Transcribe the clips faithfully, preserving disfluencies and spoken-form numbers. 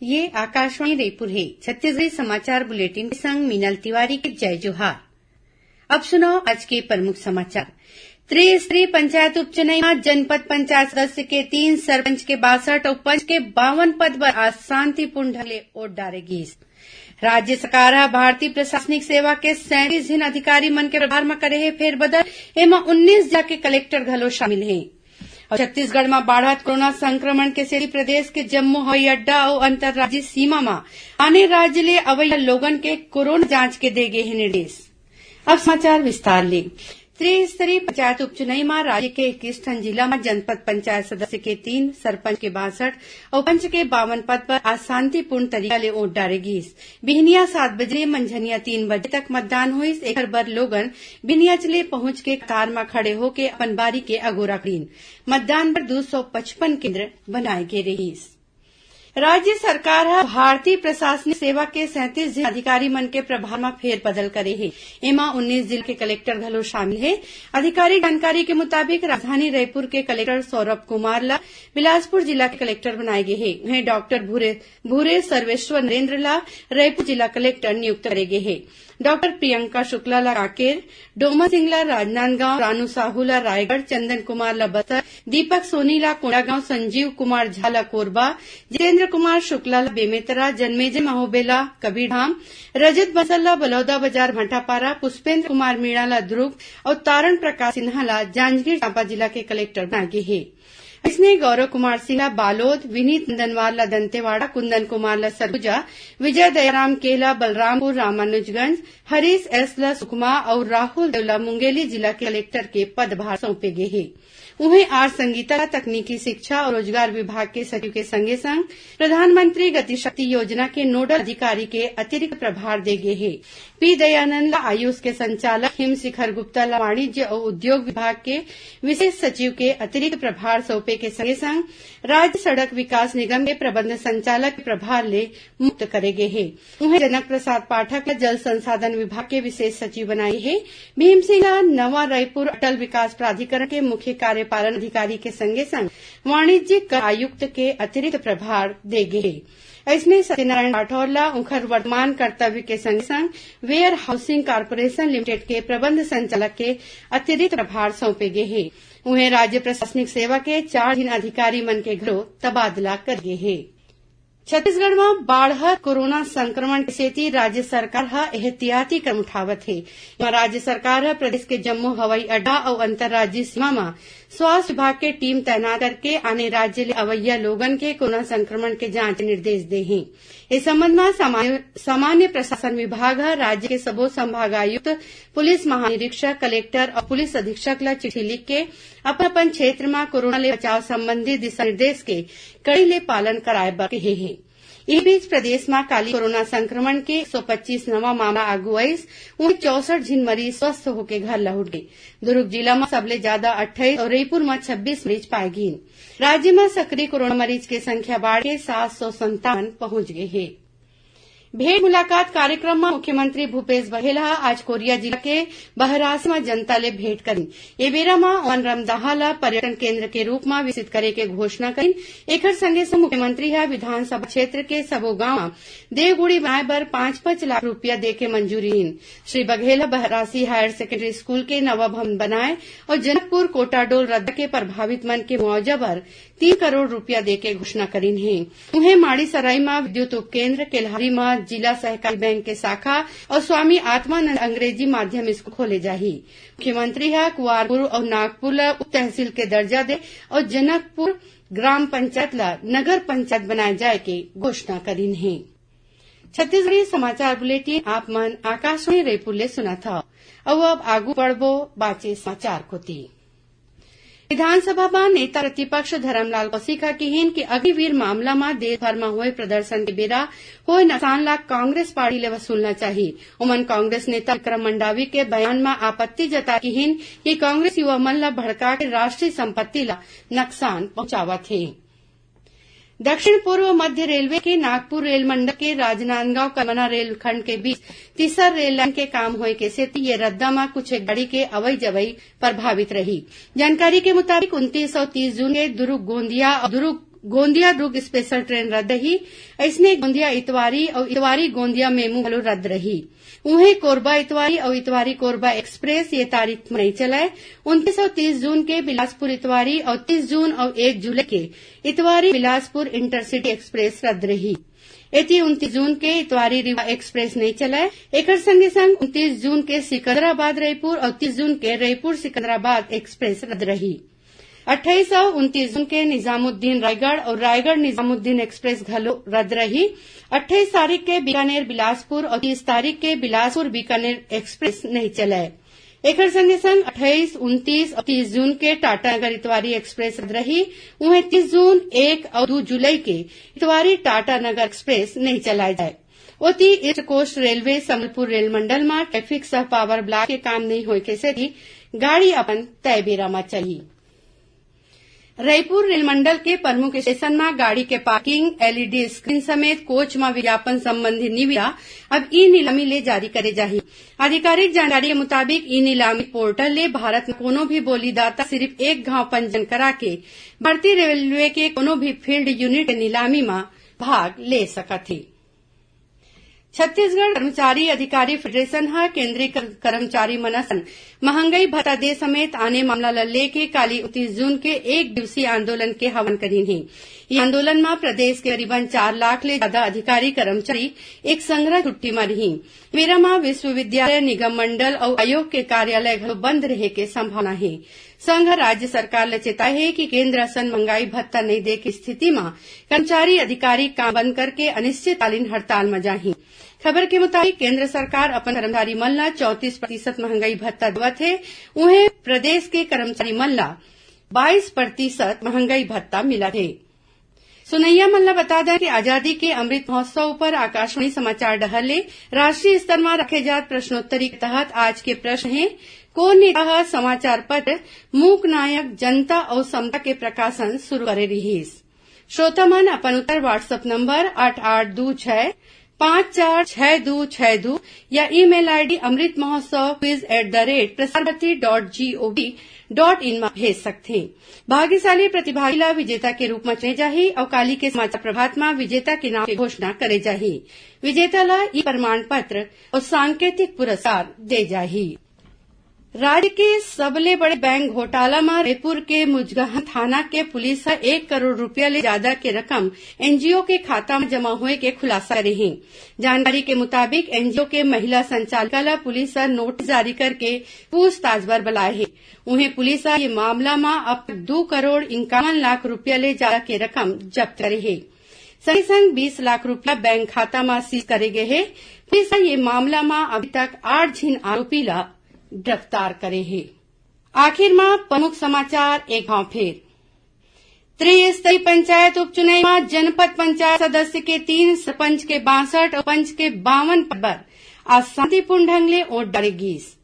ये आकाशवाणी रायपुर हे। छत्तीसगढ़ी समाचार बुलेटिन के संग मीनल तिवारी के जय जोहार। अब सुनव आज के प्रमुख समाचार। त्रिस्तरीय पंचायत उपचुनाव म जनपद पंचायत सदस्य के तीन, सरपंच के बासठ अउ पंच के बावन पद बर आज शांतिपूर्ण ढंग ले वोट डारे गीस। राज्य सरकार ह भारतीय प्रशासनिक सेवा के सैंतीस झिन अधिकारी मन के प्रभार म करे हे फेरबदल। एमा उन्नीस जिला के कलेक्टर घलो शामिल हे। अउ छत्तीसगढ़ म बाढ़त कोरोना संक्रमण के सेती प्रदेश के जम्मो हवाई अड्डा अउ अंतर्राज्यीय सीमा म आने राज्य ले अवइया लोगन के कोरोना जांच के दे गे हे निर्देश। अब समाचार विस्तार ले। त्रिस्तरीय पंचायत उपचुनाव म राज्य के इक्कीस ठन जिला म जनपद पंचायत सदस्य के तीन, सरपंच के बासठ अउ पंच के बावन पद पर आज शांतिपूर्ण तरीका ले वोट डारे गीस। बिहनिया सात बजे ले मंझनिया तीन बजे तक मतदान होइस। एखर बर लोगन बिहनियाच ले पहुंच के कतार म खड़े होके अपन बारी के अगोरा करीन। मतदान बर दू सौ पचपन केंद्र बनाए गे रहिस। राज्य सरकार ह भारतीय प्रशासनिक सेवा के सैंतीस झिन अधिकारी मन के प्रभार म फेरबदल करे हे। एमा उन्नीस जिला के कलेक्टर घलो शामिल हे। आधिकारिक जानकारी के मुताबिक, राजधानी रायपुर के कलेक्टर सौरभ कुमार ला बिलासपुर जिला के कलेक्टर बनाए गे हे। उहें, डॉक्टर भूरे, भूरे सर्वेश्वर नरेंद्र ला रायपुर जिला कलेक्टर नियुक्त करे गे हे। डॉक्टर प्रियंका शुक्ला ला कांकेर, डोमन सिंह ला राजनांदगांव, रानू साहू ला रायगढ़, चंदन कुमार ला बस्तर, दीपक सोनी ला कोंडागांव, संजीव कुमार झा ला कोरबा, जितेंद्र कुमार शुक्ला ला बेमेतरा, जन्मेजय महोबे ला कबीरधाम, रजत बंसल ला बलौदाबाजार भाटापारा, पुष्पेंद्र कुमार मीणा ला दुर्ग अउ तारण प्रकाश सिन्हा ला जांजगीर चांपा जिला के कलेक्टर बनाए गे हे। अइसने गौरव कुमार सिंह ला बालोद, विनीत नंदनवार ला दंतेवाड़ा, कुंदन कुमार ला सरगुजा, विजय दयाराम के ला बलरामपुर रामानुजगंज, हरीश एस ला सुकमा अउ राहुल देव ला मुंगेली जिला के कलेक्टर के पदभार सौंपे गे हे। उहें, आर संगीता ला तकनीकी शिक्षा अउ रोजगार विभाग के सचिव के संगे संग प्रधानमंत्री गतिशक्ति योजना के नोडल अधिकारी के अतिरिक्त प्रभार दे गे हे। पी दयानंद ला आयुष के संचालक, हिम शिखर गुप्ता ला वाणिज्य अउ उद्योग विभाग के विशेष सचिव के अतिरिक्त प्रभार सौंपे के संगे संग राज्य सड़क विकास निगम के प्रबंध संचालक के प्रभार ले मुक्त करे गे हे। उहें, जनक प्रसाद पाठक ला जल संसाधन विभाग के विशेष सचिव बनाए हे। भीम सिंह ला नवा रायपुर अटल विकास प्राधिकरण के मुख्य कार्यपालन अधिकारी के संगे संग वाणिज्यिक कर आयुक्त के अतिरिक्त प्रभार दे गे हे। अइसने, सत्यनारायण राठौर ला उंखर वर्तमान कर्तव्य के संग संग वेयर हाउसिंग कॉरपोरेशन लिमिटेड के प्रबंध संचालक के अतिरिक्त प्रभार सौंपे गे हे। उहें, राज्य प्रशासनिक सेवा के चार झिन अधिकारी मन के घलो तबादला करे गे हे। छत्तीसगढ़ म बाढ़त कोरोना संक्रमण के सेती राज्य सरकार ह एहतियाती कदम उठावत हे। एमा राज्य सरकार ह प्रदेश के जम्मो हवाई अड्डा अउ अंतर्राज्यीय सीमा म स्वास्थ्य विभाग के टीम तैनात करके आने राज्य ले अवइया लोगन के कोरोना संक्रमण के जांच निर्देश दे हे। ए संबंध म सामान्य, सामान्य प्रशासन विभाग ह राज्य के सबो संभागायुक्त, पुलिस महानिरीक्षक, कलेक्टर अउ पुलिस अधीक्षक ल चिट्ठी लिख के अपन अपन क्षेत्र म कोरोना ले बचाव संबंधी दिशा निर्देश के कड़ाई ले पालन कराए बर कहे हे। इही बीच, प्रदेश म काली कोरोना संक्रमण के एक सौ पच्चीस नवा मामला आगू आइस, उहें चौसठ झिन मरीज स्वस्थ होके घर लहुट गे। दुर्ग जिला म सबले जादा अट्ठाईस अउ रईपुर म छब्बीस मरीज पाए गीन। राज्य म सक्रिय कोरोना मरीज के संख्या बाढ़ के सात सौ संतावन पहुंच गे हे। भेंट मुलाकात कार्यक्रम म मुख्यमंत्री भूपेश बघेल ह आज कोरिया जिला के बहरासी म जनता ले भेंट करिन। ए बेरा म ओमन रमदाहा ल पर्यटन केंद्र के रूप म विकसित करे के घोषणा करिन। एखर संगे संग मुख्यमंत्री ह विधानसभा क्षेत्र के सबो गांव म देवगुड़ी बनाए बर पांच पांच लाख रूपिया दे के मंजूरी दीन। श्री बघेल ह बहरासी हायर सेकेंडरी स्कूल के नवा भवन बनाए अउ जनकपुर कोटाडोल रद्दा के प्रभावित मन के मुआवजा बर तीन करोड़ रूपिया दे के घोषणा करिन हे। उहें, माड़ीसराई म विद्युत उपकेंद्र, केल्हारी म जिला सहकारी बैंक के शाखा अउ स्वामी आत्मानंद अंग्रेजी माध्यम स्कूल खोले जाही। मुख्यमंत्री ह कुआरपुर अउ नागपुर ल उप तहसील के दर्जा दे अउ जनकपुर ग्राम पंचायत ल नगर पंचायत बनाए जाए के घोषणा करिन हे। छत्तीसगढ़ी समाचार बुलेटिन आप मन आकाशवाणी रायपुर ले सुनत हव। अउ अब आगू बढ़बो बाचे समाचार कोति। विधानसभा म नेता प्रतिपक्ष धरमलाल कौशिक ह किहिन कि अग्निवीर मामला म देश भर म होए प्रदर्शन के बेरा होए नुकसान ला कांग्रेस पार्टी ले वसूलना चाही। ओमन कांग्रेस नेता विक्रम मंडावी के बयान म आपत्ति जताए किहिन कि कांग्रेस युवा मन ला भड़का के राष्ट्रीय संपत्ति ला नुकसान पहुंचावत हे। दक्षिण पूर्व मध्य रेलवे के नागपुर रेल मंडल के राजनांदगांव कलमना रेलखंड के बीच तीसर रेल लाइन के काम होए के सेती ये रद्दा म कुछ गाड़ी के अवई जवई प्रभावित रही। जानकारी के मुताबिक, उनतीस अउ तीस जून के दुर्ग गोंदिया अउ दुर्ग गोंदिया दुर्ग स्पेशल ट्रेन रद्द रही। अइसने गोंदिया इतवारी अउ इतवारी गोंदिया मेमू घलो रद्द रही। उहें, कोरबा इतवारी अउ इतवारी कोरबा एक्सप्रेस ये तारीख म नइ चलय। उनतीस अउ तीस जून के बिलासपुर इतवारी अउ तीस जून अउ एक जुलाई के इतवारी बिलासपुर इंटरसिटी एक्सप्रेस रद्द रही। एती उनतीस जून के इतवारी रीवा एक्सप्रेस नइ चलय। एकर संगे संग उनतीस जून के सिकंदराबाद रईपुर अउ तीस जून के रईपुर सिकंदराबाद एक्सप्रेस रद्द रही। अट्ठाईस अउ उनतीस जून के निजामुद्दीन रायगढ़ अउ रायगढ़ निजामुद्दीन एक्सप्रेस घलो रद्द रही। अट्ठाईस तारीख के बीकानेर बिलासपुर अउ तीस तारीख के बिलासपुर बीकानेर एक्सप्रेस नइ चलय। एकर संगे संग अट्ठाईस, उनतीस अउ तीस जून के टाटानगर इतवारी एक्सप्रेस रद्द रही। उहें, तीस जून, एक अउ दू जुलाई के इतवारी टाटानगर एक्सप्रेस नइ चलाए जाए। ओती, east coast railway Sambalpur rail मंडल म ट्रैफिक सह पावर ब्लॉक के काम नइ होए के सेती गाड़ी अपन तय बेरा म चलही। रईपुर रेल मंडल के प्रमुख स्टेशन म गाड़ी के पार्किंग, एलईडी स्क्रीन समेत कोच म विज्ञापन संबंधी निविदा अब ई नीलामी ले जारी करे जाही। आधिकारिक जानकारी के मुताबिक, ई नीलामी पोर्टल ले भारत म कोनो भी बोलीदाता सिरिफ एक घांव पंजीयन करा के भारतीय रेलवे के कोनो भी फील्ड यूनिट के नीलामी म भाग ले सकत हे। छत्तीसगढ़ कर्मचारी अधिकारी फेडरेशन ह केंद्रीय कर-, कर्मचारी मन असन महंगाई भत्ता दे समेत आने मामला ल लेके काली उनतीस जून के एक दिवसीय आंदोलन के आह्वान करीन हे। ये आंदोलन म प्रदेश के करीबन चार लाख ले ज्यादा अधिकारी कर्मचारी एक संघरा छुट्टी म रही। बेरा म विश्वविद्यालय, निगम मंडल अउ आयोग के कार्यालय घलो बंद रहे के संभावना हे। संघ ह राज्य सरकार ल चेताए हे कि केंद्र असन महंगाई भत्ता नइ दे के स्थिति म कर्मचारी अधिकारी काम बंद करके अनिश्चितकालीन हड़ताल म जाही। खबर के मुताबिक, केंद्र सरकार अपन कर्मचारी मन ल चौंतीस प्रतिशत महंगाई भत्ता देवत हे, उहें, प्रदेश के कर्मचारी मन ल बाईस प्रतिशत महंगाई भत्ता मिलत हे। सुनइया मन ल बता दें कि आजादी के अमृत महोत्सव ऊपर आकाशवाणी समाचार डहर ले राष्ट्रीय स्तर म रखे जात प्रश्नोत्तरी के तहत आज के प्रश्न हे, कोन नेता ह समाचार पत्र मूक नायक जनता अउ समता के प्रकाशन शुरू करे रिहिस? श्रोता मन अपन उत्तर WhatsApp नंबर आठ आठ दू छह पाँच चार छह दू छह दू या email ID amritmahotsav quiz at the rate prasarvarti dot gov dot in म भेज सकथे। भाग्यशाली प्रतिभागी ला विजेता के रूप म चुने जाही अउ काली के समाचार प्रभात म विजेता के नाम के घोषणा करे जाही। विजेता ला ई प्रमाण पत्र अउ सांकेतिक पुरस्कार दे जाही। राज्य के सबले बड़े बैंक घोटाला म रईपुर के मुजगहन थाना के पुलिस ह एक करोड़ रुपया ले जादा के रकम एनजीओ के खाता म जमा होए के खुलासा करे हे। जानकारी के मुताबिक, एनजीओ के महिला संचालिका ल पुलिस ह नोटिस जारी करके पूछताछ बर बलाए हे। उहें, पुलिस ह ये मामला म अब तक दू करोड़ इक्यावन लाख रुपया ले जादा के रकम जब्त करे हे। संगे संग बीस लाख रुपया बैंक खाता म सीज करे गे हे। पुलिस ह ये मामला म अभी तक आठ झिन आरोपी ल गिरफ्तार करे हे। आखिर म प्रमुख समाचार एक घाव फेर। त्रिस्तरीय पंचायत उपचुनाव म जनपद पंचायत सदस्य के तीन, सरपंच के बासठ अउ पंच के बावन पद बर आज शांतिपूर्ण ढंग ले वोट डारे गीस।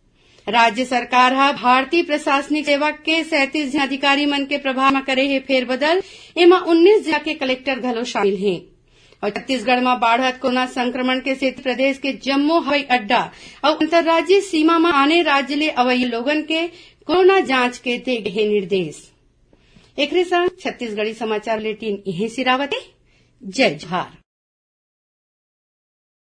राज्य सरकार ह भारतीय प्रशासनिक सेवा के सैंतीस झन अधिकारी मन के प्रभार म करे हे फेरबदल। एमा उन्नीस जिला के कलेक्टर घलो शामिल हे। अउ छत्तीसगढ़ म बाढ़त कोरोना संक्रमण के सेती प्रदेश के जम्मो हवाई अड्डा अउ अंतर्राज्यीय सीमा म आने राज्य ले अवइया लोगन के कोरोना जांच के दे गे हे निर्देश। एकरे संग छत्तीसगढ़ी समाचार बुलेटिन इहें सिरावत हे। जय जोहार।